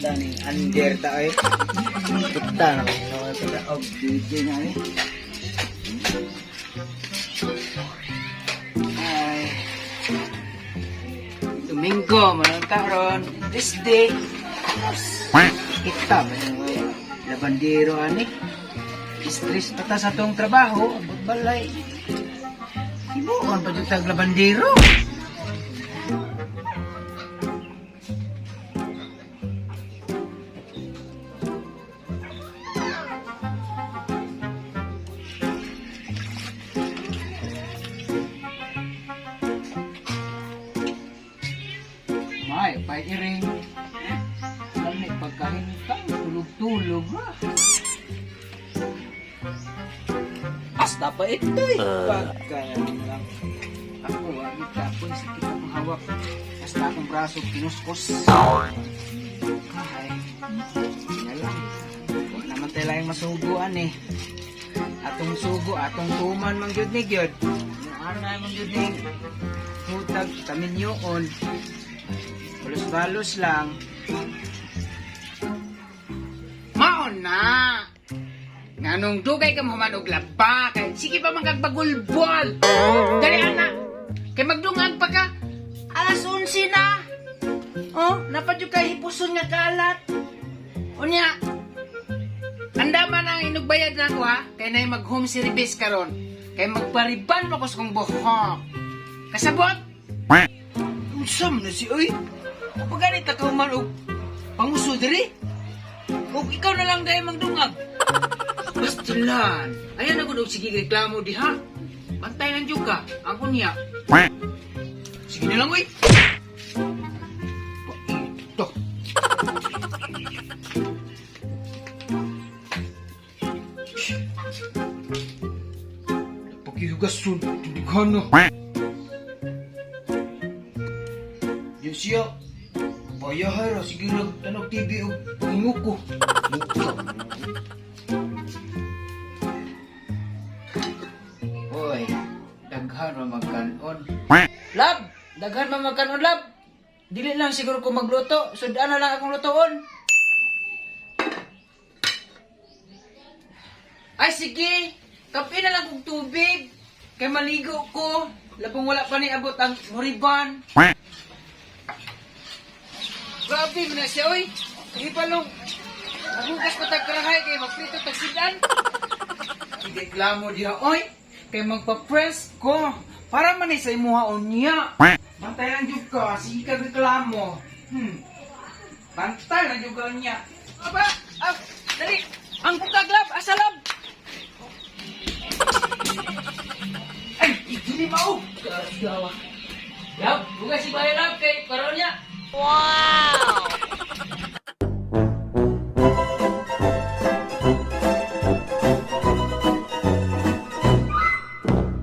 Kita ni under ta eh. Puta na ko sa og DJ na eh. Ay. Domingo man ang karon. This day. Kita man yung labandero ani. Stress pa ta sa tong trabaho, abot balay. Himuon pa jud tag labandero. May, pairing. Lami, pagkahintang, tulog-tulog ha. Hasta pa ito eh. Pagka lang. Ako, wagi ka po, sakit akong hawak. Basta akong braso, kinuskos. Ay, na lang. Huwag naman tayo lang masuguan eh. Atong sugo, atong tuman, mang gyud ni gyud. Ano mang gyud ni hutag, kaminyoon. Balos-balos lang. Maon na! Nganong dugay ka mahuman og laba kay sige pa man kag bagulbol. Dali ana. Kay magdungag pa ka. Alas 11 na. Oh, napadyo kay hipuson nga kalat. Unya. Anda man ang inugbayad na ako ha. Kay nay mag home service karon. Kay magpariban mo ko sa kong buhok. Kasabot? Usam na si oy. Kapag ganit ka man og panguso diri. Og ikaw na lang dahil magdungag. Bastilan. Ayan ako og sige reklamo diha. Bantay lang jud ka. Ako niya. Sige na lang oy. Paito. Pakihugasun, tindighan na. Yan siya. Payahay ra, sige lang, tanog TV og panginguko. Muka. Hoy, daghan ra magkanon. Lab, daghan man magkanon, lab. Dili lang siguro ko magluto. Sudan na lang akong lutoon. Ay sige, kape na lang kong tubig. Kay maligo ko. Labong wala pa ni abot ang muriban. Grabe man na siya, oy. Di pa long. Nagugas pa tagkarahay kay magprito tagsidan. Sige, reklamo diha, oy. Kay magpa-press ko. Para man ni sa imuha unya. Bantay lang jud ka, sige ka reklamo. Bantay lang jud ka unya. Aba, ah, dali. Ang bukaglab, asalab. Ay, dili mao. Gawa. Lab, bugas si Bayo lab kay karon niya.